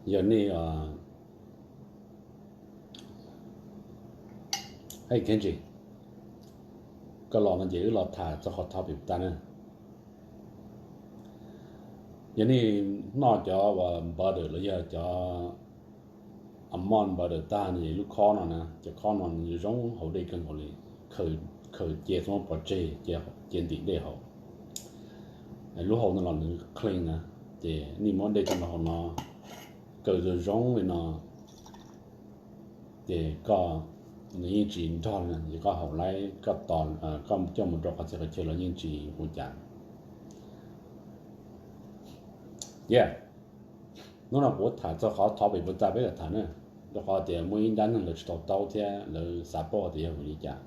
Yog nej, hej Kenji, koj los no ces wb los tham txog qhov topic tas na. Yog nej noj cov uas butter los yog cov almond butter tag no es lub khob no na, cov khob no nws zoo haus dej kawg nkaus li, khaws cia txhob pov tseg, cia ntim dej haus. Lub hau no los nws clean na, ces nej muab dej coj los hauv no kaw zoo zoo li no, ces koj, nws yeej tsis nrog li no, ces koj haus laib, koj tos, koj coj mus rau qhov txhia qhov chaw los yeej tsis ua cas. Yeah, hnub no kuv tham txog qhov topic puas tas peb los tham na, rau qhov tias muaj ib nrab neeg lawv tsis tau taub thiab lawv xav paub tias yog vim li cas.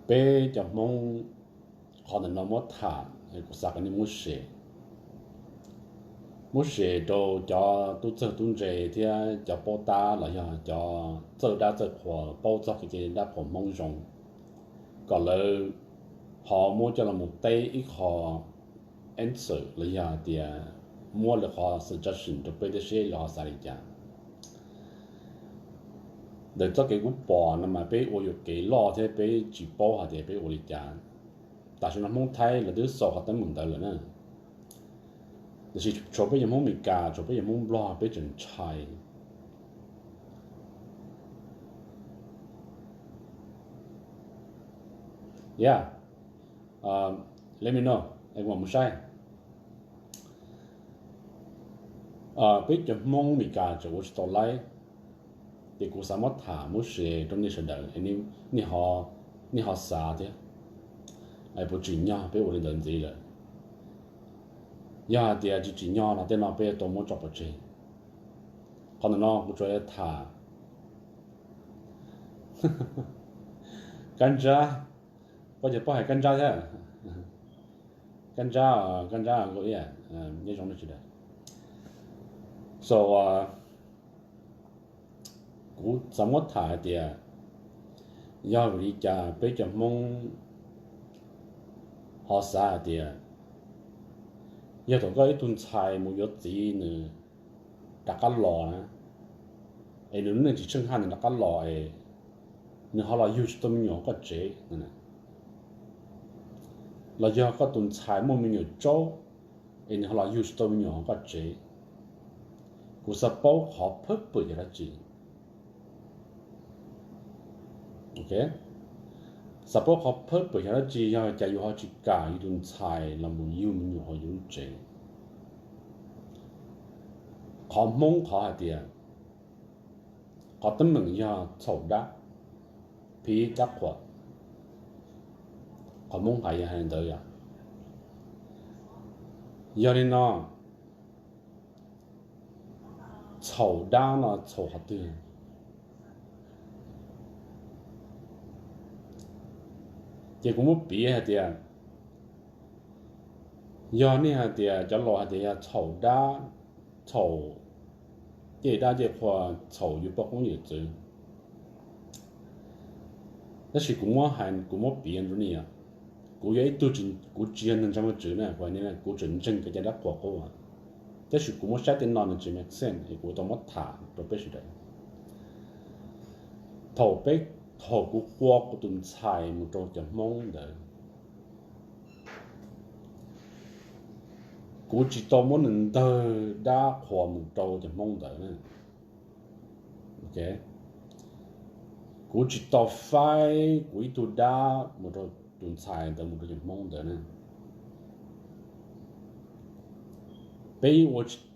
Peb cov Hmoob, qhov ntawm no muab tham, kuv xav kom nej muab share, muab share rau cov tub txawg tub ntse thiab cov paub tab los yog cov txawj dab txawj qhuas, paub txog kev cai dab qhuas Hmoob zoo, kom lawv ho muab coj los mus teb ib qho answer los yog tias muab lawv qhov suggestion rau peb thiab seb lawv ho xav li cas. Ntawm txoj kev kuv pom no mas peb ua yuam kev loj thiab peb tsis paub hais tias peb ua li cas. Tam sim no Hmoob Thaib lawv twb xaus qhov teeb meem ntawd lawm na, tiam sis tshuav peb yog Hmoob Meskas, tshuav peb yog Hmoob Nplog peb tseem ntshai. Yeah, let me know, es kuv mam mus saib. Peb cov Hmoob Meskas tseem ua tsis tau laib, ces kuv xav muab tham muab share rau nej sawv daws, nej ho xav thiab, es puas tsim nyog peb ua li ntawd ntxiv lawm. Yog hais tias tsis tsim nyog no tej no peb yuav tau muab tso pov tseg. Qhov ntawm no kuv tsuas tham kab ntsab, koj cov paub hais kab ntsab thiab, kab ntsab, kab ntsab nkaus ib, nyob zoo nej sawv daws. So, kuv xav muab tham hais tias, yog vim li cas peb cov Hmoob ho xav hais tias, yog thaum koj ib tug ntxhais mus yuav txiv nws rov qab los na, es nws lub neej tsis tsheej haj nws rov qab los es nws ho los yug tsis tau me nyuam hauv koj tsev, los yog koj tus ntxhais muaj me nyuam tsaub es nws ho los yug tsis tau me nyuam hauv koj tsev, kuv xav paub qhov purpose yog dab tsi. Xav paub qhov purpose yog dab tsi, yog cas yus ho tsis kam yus tus ntxhais los mus yug me nyuam hauv yus lub tsev. Qhov Hmoob qhov hais tias, qhov teeb meem yog txhaum dab, phiv dab qhuas. Qhov Hmoob hais yog hais li ntawd yom. Yog li no, txhaum dab no txhaum qhov twg? Ces kuv muab piv hais tias, yog nej hais tias cov laus hais tias yog txhaum dab, txhaum cej dab cej qhua, txhaum yus poj koob yawm txwv. Tab sis kuv muab hais, kuv muab piv rau nej os, kuv yog ib tug, kuv tsis yog neeg ntseeg Vajtswv na, kuv tseem ntseeg kev cai dab qhuas qub, tab sis kuv muab saib tej no nws tsis make sense es kuv tau muab tham rau peb sawv daws. Thaum peb, thaum kuv qua kuv tus ntxhais mus rau cov Hmoob ntawd, kuv tsis tau muab nws ntawg dab qhuas mus rau cov Hmoob ntawd. Kuv tsis tau faib kuv ib tug dab mus rau tus ntxhais ntawd mus rau cov Hmoob ntawd na. Peb,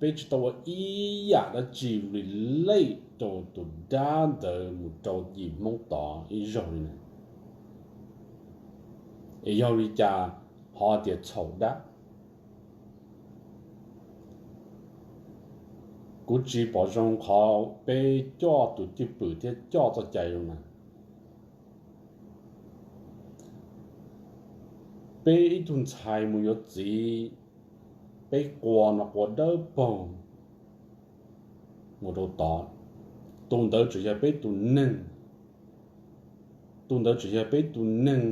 peb tsis tau ua ib yam dab tsi relate rau tus dab ntawd mus rau yim Hmoob tod ib zaug li na. Es yog li cas ho tias txhaum dab? Kuv tsis pom zoo qhov peb coj tus cwj pwm thiab coj txoj cai zoo na. Peb ib tug ntxhais mus yuav txiv, peb qua no qua dawb paug mus rau tod, tus ntawd tseem yog peb tus neeg, tus ntawd tseem yog peb tus neeg,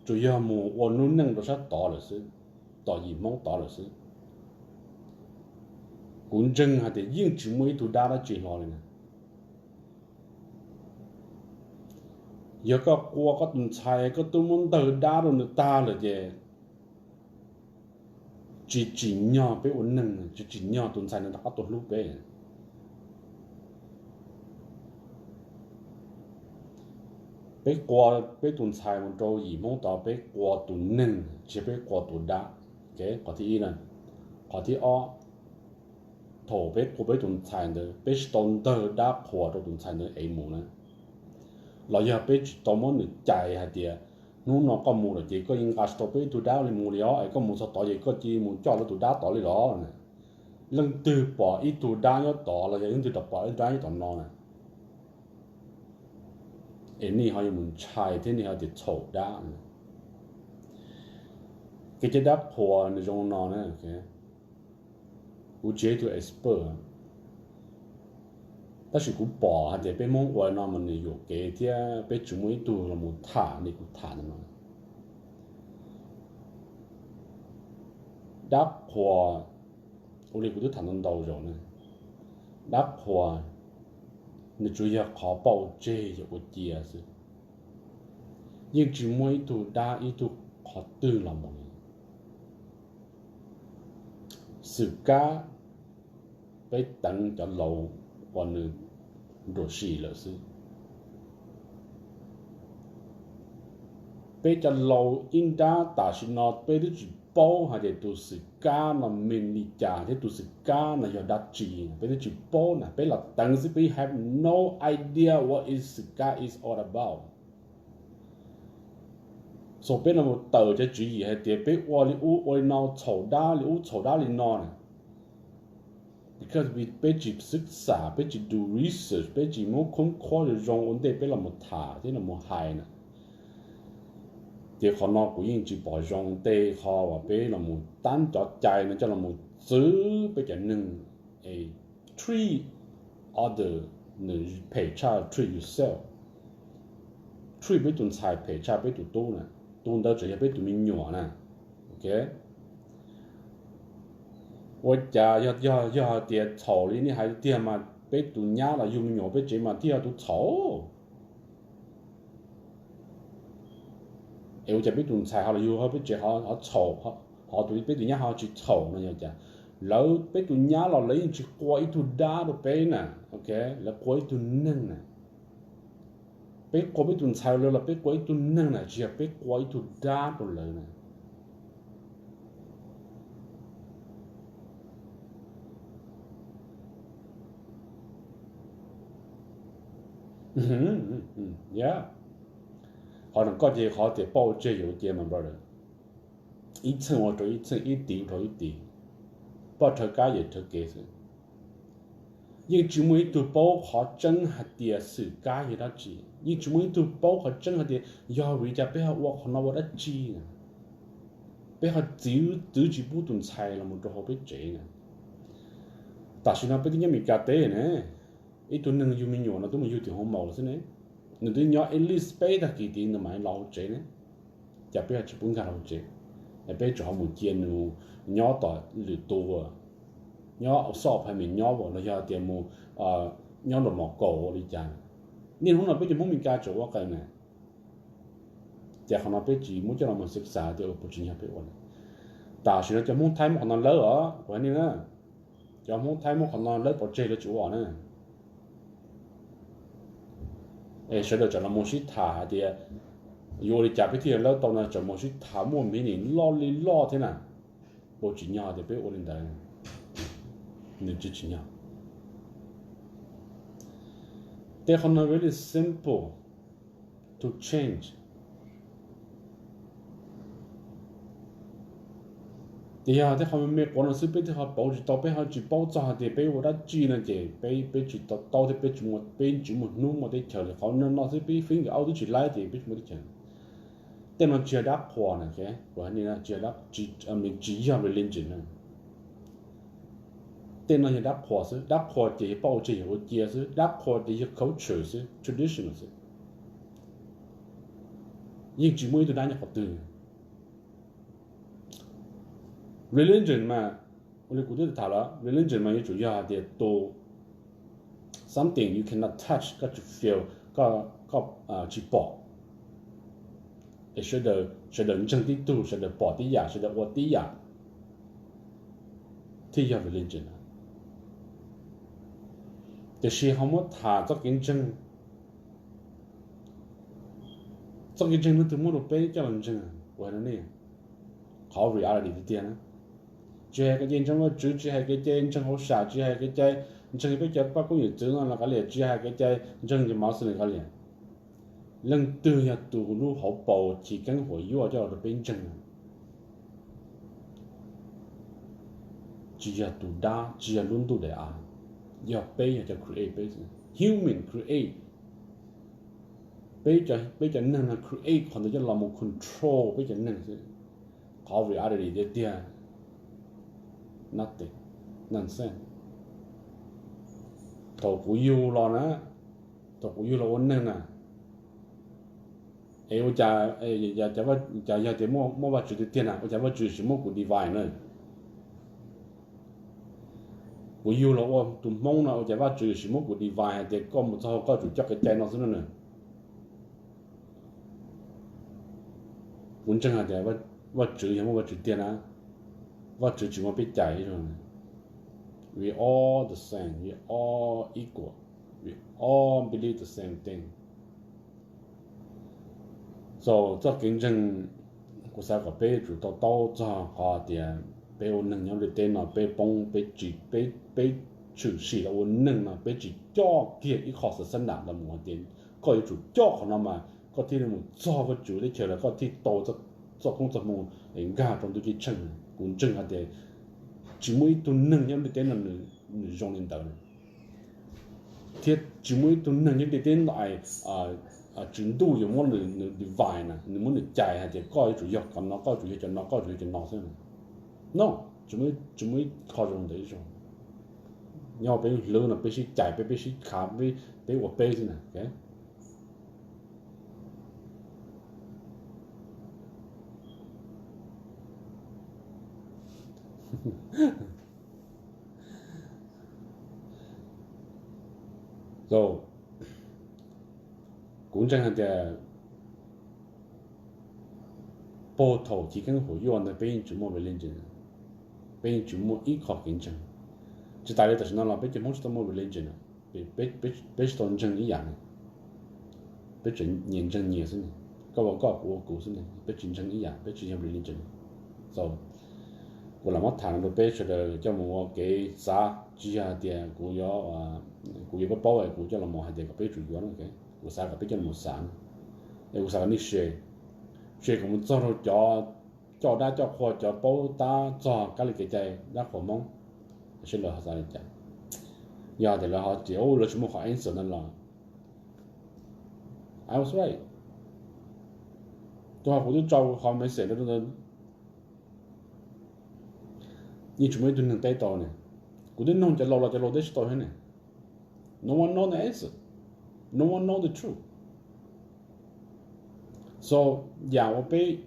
tsuas yog mus ua lub neej rau sab tod lawm xwb, tom yim Hmoob tod lawm xwb. Kuv ntseeg hais tias yeej tsis muaj ib tug dab dab tsi hlo li na. Yog koj qua koj tus ntxhais koj twb muab ntawg dab rau nws tag lawm ces tsis tsim nyog peb ua neeg, tsis tsim nyog tus ntxhais ntawd rov qab tuaj hlub peb. Peb qua peb tus ntxhais mus rau yim Hmoob tod, peb qua tus neeg, tsis yog peb qua tus dab. Qhov thib ib na. Qhov thib ob, thaum peb qua peb tus ntxhais ntawd, peb tsis tau ntawg dab qhuas rau tus ntxhais ntawd es mus na, los yog peb tsis tau muab nws cais hais tias hnub no koj mus lawm ces koj yeej nqa tsis tau peb ib tug dab li mus li os, es koj mus txog tod ces koj cia li mus coj lawv tus dab tod li los? Leej twg pom ib tug dab nyob tod los yog leej twg pom ib tug dab nyob tom no na, es nej ho yuav mus ntshai thiab nej ho tias txhaum dab. Kev cai dab qhuas nws zoo no na. Kuv tsis yog ib tug expert, tab sis kuv pom hais tias peb Hmoob ua no mas nws yuam kev thiab peb tsis muaj ib tug los mus tham li kuv tham ntawm no. Dab qhuas, ua li kuv twb tham ntau ntau zaus na, dab qhuas nws tsuas yog qhov pauj tseg yog ua cia xwb, yeej tsis muaj ib tug dab ib tug qhov twg los mus li. Xwm kab, peb teev cov laus uas nws ruam sim lawm xwb. Peb cov laus ib nrab tam sim no peb twb tsis paub hais tias tus xwm kab no mean li cas thiab tus xwm kab no yog dab tsi, peb twb tsis paub na, peb los teev xwb, peb have no idea what is xwm kab is all about. So peb los mus tawm cov tswv yim hais tias peb ua li ub ua li no, txhaum dab li ub txhaum dab li no na, because peb tsis xwb xam, peb tsis do research, peb tsis muab khoob khuab zoo zoo ua ntej peb los mus tham thiab los mus hais na. Ces qhov no kuv yeej tsis pom zoo tej qho uas peb los mus tab cov cai no coj los mus txwv peb cov neeg, es treat other nws phem tshaj treat yourself. Treat peb tus ntxhais phem tshaj peb tus tub na, tus ntawd tseem yog peb tus me nyuam na. Ok, ua cas yog, yog, yog hais tias txhaum li nej hais tiag mas peb tus nyab los yug me nyuam peb tsev mas thiaj yog tus txhaum. Es ua cas peb tus ntxhais ho los yug peb tsev ho txhaum, ho tus peb tus nyab ho tsis txhaum no yog cas? Lawv, peb tus nyab los lawv yeej tsis qua ib tug dab rau peb na, ok, lawv qua ib tug neeg na. Peb qua peb tus ntxhais rau lawv los peb qua ib tug neeg na, tsis yog peb qua ib tug dab rau lawv na. Qhov no koj ces qhov tias pauj tseg yuav cia mas brother, ib txheej ua rau ib txheej, ib tis ua rau ib tis, poj rhawv kab yawm rhawv kev xwb. Yeej tsis muaj ib tug paub qhov tseeb hais tias xwm kab yog dab tsi, yeej tsis muaj ib tug paub qhov tseeb hais tias yog vim li cas peb ho ua qhov no ua dab tsi na, peb ho txwv, txwv tsis pub tus ntxhais los mus rau hauv peb tsev na. Tam sim no peb twb nyob Meskas teb ne, ib tug neeg yug me nyuam no twb mus yug tim hoo maus lawm xwb ne, nws twb nyob at least peb tag kis tid nws mam los hauv tsev ne, cas peb ho tsis pub nkag los hauv tsev, es peb tseem ho mus cia nws nyob tom lwm tus, nyob xoj phais mes nyob los yog tias mus nyob nraum mom kaum ua li cas. Niaj hnub no peb cov Hmoob Meskas tseem ua qees na. Ces qhov no peb tsis muab coj los mus xav xav tias puas tsim nyog peb ua na. Tam sim no cov Hmoob Thaib muab qhov no lawb os, kuv hais nej na, cov Hmoob Thaib muab qhov no lawb pov tseg lawv tsis ua na. Es sawv daws tseem los mus sib tham hais tias yuav ua li cas peb thiaj lawb tau no, tseem mus sib tham muaj meaning loj li loj thiab na. Puas tsim nyog tias peb ua li ntawd? Nws tsis tsim nyog. Tej qhov no very simple to change. Ces yog tej qhov me me quav no xwb peb thiaj ho pauv tsis tau, peb ho tsis paub txog hais tias peb ua dab tsi no ces peb, peb tsis to taub thiab peb tsis muaj, peb tsis muaj hnub muaj teb chaws li. Qhov no no xwb peb fingers out twb tsis laib ces peb tsis muaj teb chaws. Tej no tsis yog dab qhuas na, tsis yog, tsis yog religion na. Tej no yog dab qhuas xwb, dab qhuas ces yog pauj tseg yog ua cia xwb, dab qhuas ces yog culture xwb, traditional xwb. Yeej tsis muaj ib tug dab nyob qhov twg. Religion mas Ua li kuv twb tham lawm, religion mas yuav tsum yog hais tias tus something you cannot touch, koj tsis feel, koj, koj tsis pom. Es sawv daws, sawv daws ntseeg tib tug, sawv daws pom tib yam, sawv daws ua tib yam, thiaj yog religion. Tiam sis ho muab tham txoj kev ntseeg, txoj kev ntseeg leej twg muab rau peb coj los ntseeg? Ua no ne, qhov reality tiag tiag na. Tsis hais kev cai ntseeg Vajtswv, tsis hais kev cai ntseeg hauj sam, tsis hais kev cai ntseeg peb cov pab koob yawm txwv no los kav liam, tsis hais kev cai ntseeg cov Muslim kav liam, leej twg yog tus lub hauv paus chiv keeb huam yuaj coj los rau peb ntseeg? Tsis yog tus dab, tsis yog lub ntuj daim av, yog peb, yog cov create peb, human create. Peb cov neeg no create qhov ntawd coj los mus control peb cov neeg xwb. Qhov reality tiag tiag, nothing, nonsense. Thaum kuv yug los na, thaum kuv yug los ua neeg na, es ua cas, cas yog tias muaj Vajtswv tiag tiag na, ua cas Vajtswv yuav tsis muab kuv divide na? Kuv yug los ua tus Hmoob no, ua cas Vajtswv yuav tsis muab kuv divide hais tias koj mus txog hauv koj tsum coj kev cai no xwb no na? Kuv ntseeg hais tias Vajtswv yog muaj Vajtswv tiag na, Vajtswv tsis muaj peb cais. We all the same, we all equal, we all believe the same thing. So txoj kev ntseeg, kuv xav kom peb yuav tsum to taub txog qhov tias peb ua neeg nyob li teb no, peb poob, peb tsis, peb, peb tshwm sim los ua neeg no, peb tsis coj kiag ib qho xav xab nam los mus hais tias koj yuav tsum coj qhov no mas koj thiaj li mus txog Vajtswv teb chaws los koj thiaj tau txoj koob txoj hmoo es nkag rau ntuj ceeb tsheej. Kuv ntseeg hais tias tsis muaj ib tug neeg nyob ntiaj teb no nws zoo li ntawd, thiab tsis muaj ib tug neeg nyob ntiaj teb no es Tswv Ntuj yuav muab nws divide na, nws muab nws cais hais tias koj yuav tsum yog qhov no, koj yuav tsum yog cov no, koj yuav tsum yog cov no xwb. No, tsis muaj ib qho zoo ntawd zoo. Nyob peb lub hlwb no peb sib cais, peb, peb sib khav, peb ua peb xwb na. So kuv ntseeg hais tias puag thaum chiv keeb huam yuaj ntawd peb yeej tsis muaj religion, peb yeej tsis muaj ib qho kev ntseeg. Tsis tas li tam sim no los peb cov Hmoob tsis tau muaj religion, peb tsis tau ntseeg ib yam li. Peb tseem nyias ntseeg nyias xwb ne, koj ua koj kuv ua kuv xwb ne, peb tsis ntseeg ib yam, peb tsis yog religion. So kuv lam muab tham no rau peb sawv daws coj mus ua kev xav, tsis yog hais tias kuv yuav, kuv yuav paub paub es kuv coj los mus hais tias kom peb tsum yuav no. Kuv xav kom peb coj los mus xav no, es kuv xav kom nej share, share kom mus txog rau cov coj dab coj qhua, cov paub tab txog kab li kev cai dab qhuas Hmoob, seb lawv ho xav li cas. Yog tias lawv ho tias lawv tsis muaj qhov answer no los I was right. Tus ho kuv twb tso qhov message rau, yeej tsis muaj ib tug neeg teb tau ne. Kuv twb noog cov laus los cov laus teb tsis tau thiab ne. No one know the answer. No one know the truth. So yam uas peb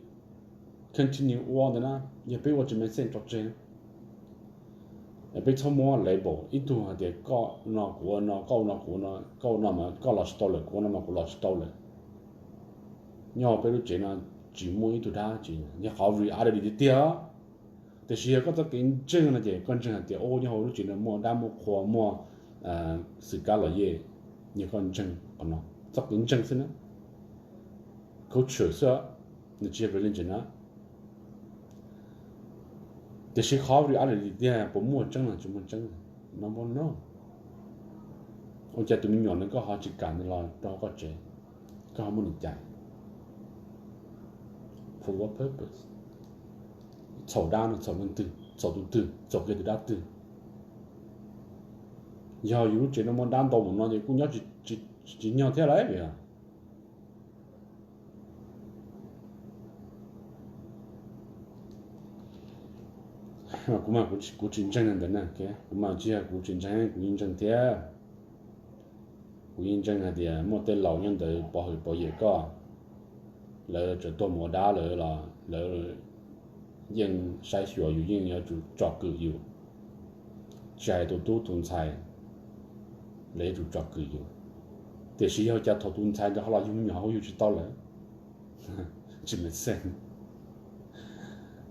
continue ua ntawd na, yog peb ua tsis make sense tso tseg. Peb txhob muab label ib tug hais tias koj no kuv ua no, koj ua no kuv, koj ua no mas koj los tsis tau lawm, kuv ua no mas kuv los tsis tau lawm. Nyob peb lub tsev no tsis muaj ib tug dab tsi, yog qhov reality tiag tiag. Tiam sis yog koj txoj kev ntseeg no ces koj ntseeg hais tias nyob hauv lub tsev no muaj dab muaj qhua, muaj xwm kab los yej, yog koj ntseeg qhov no, txoj kev ntseeg xwb na, culture xwb, nws tsis yog religion na. Tiam sis qhov reality tiag puas muaj tseeb los tsis muaj tseeb? No, no. Ua cas tus me nyuam no koj ho tsis kam nws los rau koj tsev, koj ho muab nws cais? For what purpose? Txhaum dab no txhaum leej twg? Txhaum tus twg? Txhaum kiag tus dab twg? Yog yus lub tsev no muaj dab ntau mus no ces kuj nyob tsis nyog thiab lawm. Kuv mas kuv tsis ntseeg ntawd na, kuv mas tsis yog kuv tsis ntseeg, kuv yeej ntseeg thiab. Kuv yeej ntseeg hais tias muaj tej laus nyob ntawd pov hwm pov yawm koj, lawv tseem tuag mus ua dab lawm los lawv yeej saib xyuas yus, yeej yuav tsum tsom kwm yus. Tsis hais tus tub tus ntxhais, lawv yuav tsum tsom kwm yus. Tiam sis yog cas thaum tus ntxhais ntawd ho los yug me nyuam ho yug tsis tau lawm? Tsis meem xeej.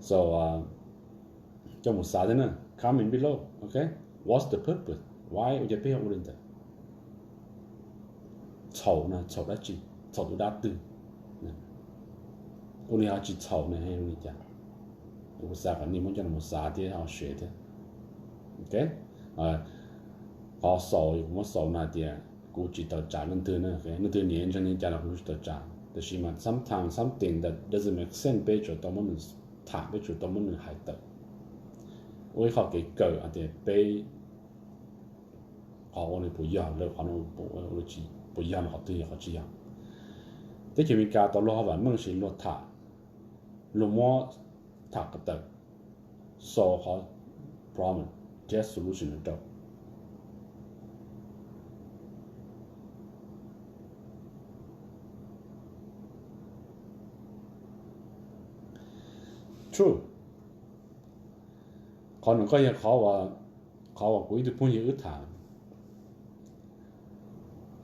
So, coj mus xav thiab na, comment below, ok? What's the purpose? Why ua cas peb ua li ntawd? Txhaum na, txhaum dab tsi? Txhaum tus dab twg? Ua li ho tsis txhaum ne, ua li cas? Kuv xav kom nej muab coj los xav thiab ho share thiab. Ok, qhov xaus kuv muab xaus na tias kuv tsis tawm tsam leej twg na, leej twg niam ntseeg li cas los kuv tsis tawm tsam, tab sis mas sometimes something that doesn't make sense peb tsum tau muab nws tham, peb tsum tau muab nws hais tawm. Ua ib qho kev kawm hais tias peb qhov ua no puas yog, lawv qhov no puas yog no, qhov twg yog qhov tsis yog. Teb chaws Amelikas tau luag ho vam meej sis luag tham, luag muab tham ko taw, solve qhov problem, get solution rau. True. Qhov no koj yog qhov uas, qhov uas kuv ib tug phooj ywg wb tham,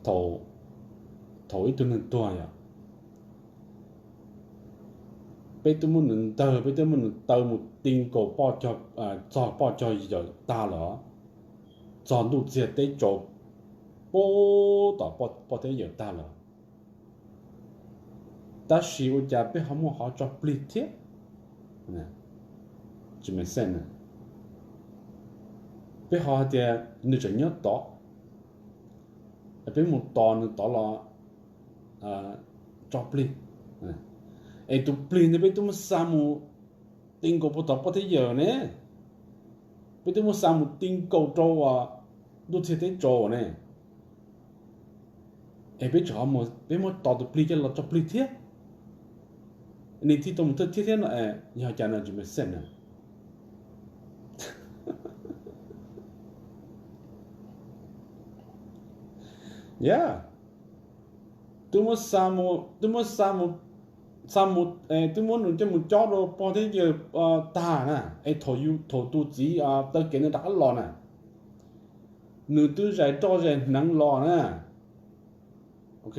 thaum, thaum ib tug neeg tuag yom, peb twb muab nws ntawg, peb twb muab nws taw mus ti nkaus poj cog, txog poj cog yawm tag lawm, txog ntuj txiag teb tsaus, puag tom poj teb yawm tag lawm, tab sis ua cas peb ho muaj qhov tso plig thiab? Tsis meem xeej. Peb ho hais tias nws tseem nyob tod, peb mus tos nws tod los tso plig. Es tus plig ntawd peb twb muab xa mus ti nkaus puag tom poj teb yawm ne, peb twb muab xa mus ti nkaus rau ntuj txiag teb tsaus ne, es peb tseem, peb muab tos tus plig coj los tso plig thiab, nws thiaj tau mus thawj thiab thiab no, yog cas no tsis meem xeej na? Yog, twb muab xa mus, twb muab xa mus, xa mus, twb muab nws coj mus cob rau poj teb yawm tag na, es thaum yus, thaum tus txiv taw kev ntawd rov qab los na, nws twb zais roj zais hneev los na. Ok,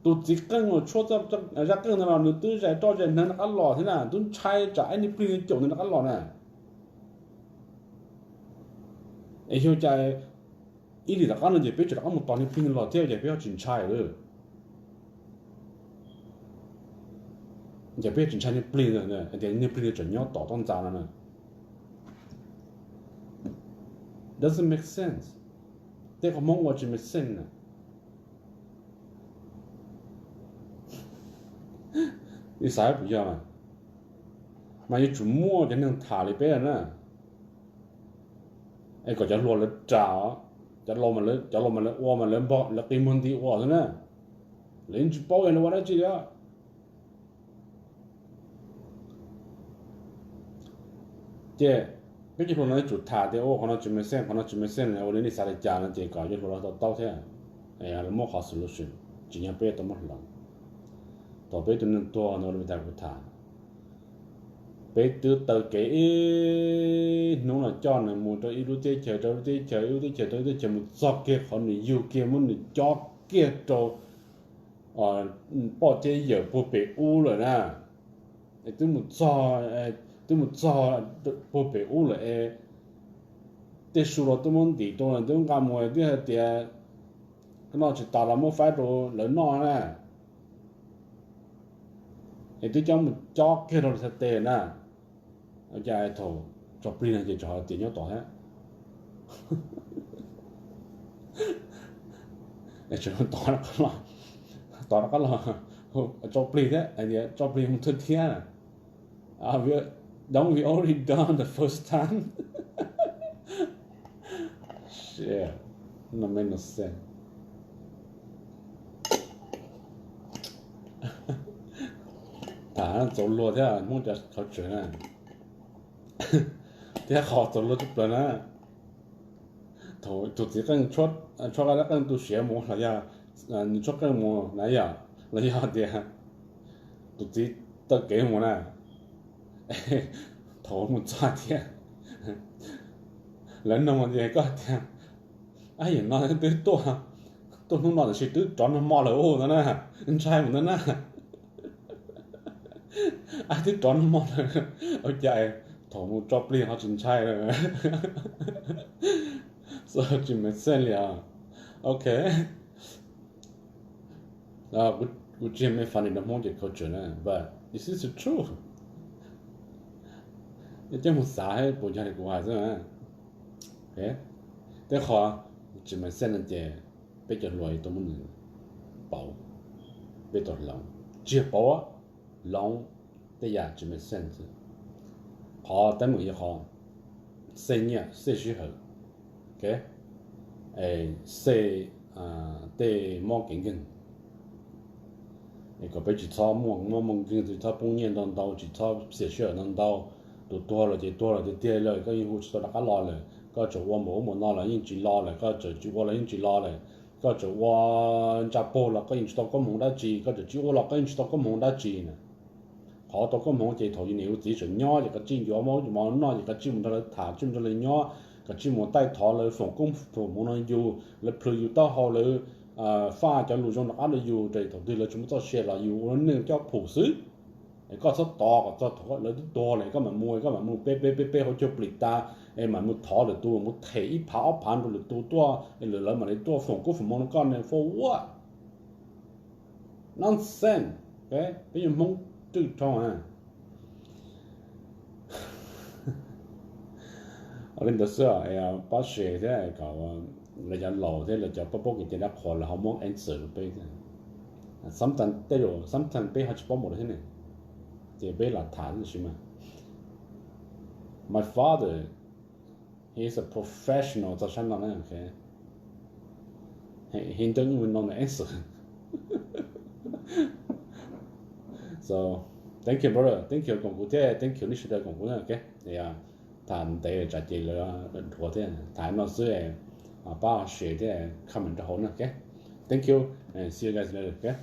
tus txiv qeej uas tshuab zaj qeej ntawd los nws twb zais roj zais hneev rov qab los thiab na, twb ntshai tsam ib niag plig caum ntawd rov qab los na. Es yog cas ib lim tom qab no ces peb tseem rov qab mus tos niag plig los thiab, ces peb ho tsis ntshai lawm. Ces peb tsis ntshai niag plig, tias niag plig tseem nyob tom toj ntxas no na. Doesn't make sense. Tej qhov Hmoob ua tsis make sense na. Nej xav puas yog mas? Mas yuav tsum muaj cov neeg tham li peb na, es kom cov hluas lawv ras, cov laus mas lawv ua mas lawv npog lawv qi muag nti ua xwb na. Lawv yeej tsis paub yog lawv ua dab tsi li. Ces peb cov hluas no yuav tsum tham tias ua qhov no tsis make sense, qhov no tsis make sense, ua li nej xav li cas no ces kom cov hluas no tau taub thiab, muab qhov solution, tsis yog peb tau muab hloov. Thaum peb tus neeg tuag no li tas kuv tham, peb twb taw kev ib hnub no coj nws mus rau ib lub teb chaws rau lub teb chaws, ib lub teb chaws rau lub teb chaws, mus txog kiag qhov nws yug kiag muab nws cob kiag rau poj teb yawm puag pem ub lawm na. Es twb mus txog, twb mus txog puag pem ub lawm es tej su los twb muab ntim rau, twb nqa mus twb hais tias koj noj tsis tas los muab faib rau lawv noj na. Es twb coj mus cob kiag rau lawv txhais tes na. Cas thaum tso plig no ces tseem hais tias nyob tod thiab. Tseem tos rov qab los, tos rov qab los tso plig thiab, hais tias tso plig mus thawj thiab. Don't we already done the first time? Shit, no make no sense. Tham txaus luag thiab Hmoob cov qhov tseem na, thiab qhov txaus luag tshaj plaws na. Thaum tus txiv qeej tshuab qab qeej tu siav mus los yog nws tshuab qeej mus na yom, los yog tias tus txiv taw kev mus na, thaum mus txog thiab Lawv nug tias koj tias, ab, yam no twb tuaj, tuaj hnub no tab sis twb rov nag hmo lawm ub ntag na, ntshai mus ntag na. Ab, twb rov nag hmo lawm, ua cas thaum mus tso plig ho tsis ntshai lawm? So tsis make sense li os. Ok. Kuv tsis yog make funny rau Hmoob ces culture na, but this is the truth. Coj mus xav puas yog li kuv hais xwb. Tej qhov tsis make sense no ces peb cov hluas yuav tau muab nws pauv, peb tau hloov, tsis yog pauv, hloov tej yam tsis make sense xwb. Qhov teeb meem yog qhov xej nyiaj xej sij hawm, xej tej mob kev nkeeg, es kom peb tsis txhob muaj mob muaj nkeeg, tsis txhob poob nyiaj ntau ntau, tsis txhob xiam sij hawm ntau ntau. Tus tuag los ces tuag los tiag tiag lawm, koj yeej hu tsis tau rov qab los lawm, koj tseem ua npaum ub npaum no los yeej tsis los lawm, koj tseem tsis ua los yeej tsis los lawm, koj tseem ua ntsa puag los koj yeej tsis tau koob hmoov dab tsi, koj tseem tsis ua los koj yeej tsis tau koob hmoov dab tsi na. Qhov tau koob hmoov ces thaum yus niam yus txiv tseem nyob ces kav tsij yuav mov mov noj ces kav tsij mus nrog lawv tham, tsij mus nrog lawv nyob, kav tsij mus taij thov lawv foom koob foom hmoov no yus, lawv plhws yus taub hau, lawv faj cov lus zoo rov qab rau yus, ces thaum twg lawv tsis muaj txoj sia los yus ua lub neej cob phum xwb. Es koj txhob tos kom txog thaum lawv twb tuag lawm koj mam mus, koj mam mus peb peb peb peb hauv caug plis tas, es mam mus thov lwm tus, mus them ib phav ob phav rau lwm tus tuaj, es lawv mam li tuaj foom koob foom hmoov rau koj ne, for what? Nonsense. Peb yog Hmoob twj dhau. Li ntawd xwb, pab share thiab kom lawv cov laus thiab lawv cov paub paub kev cai dab qhuas lawv ho muab answer rau peb thiab. Sometimes tej zaum sometimes peb ho tsis paub mus li thiab ne, ces peb lam tham tab sis mas my father, he is a professional txog sab no na. He doesn't even know the answer. So thank you brother, thank you koom kuv thiab thank you nej sawv daws koom kuv na. Tham ntev tsam ces lawv dhuav thiab, tham no xwb, pab share thiab comment rau hauv na. Thank you, see you guys later.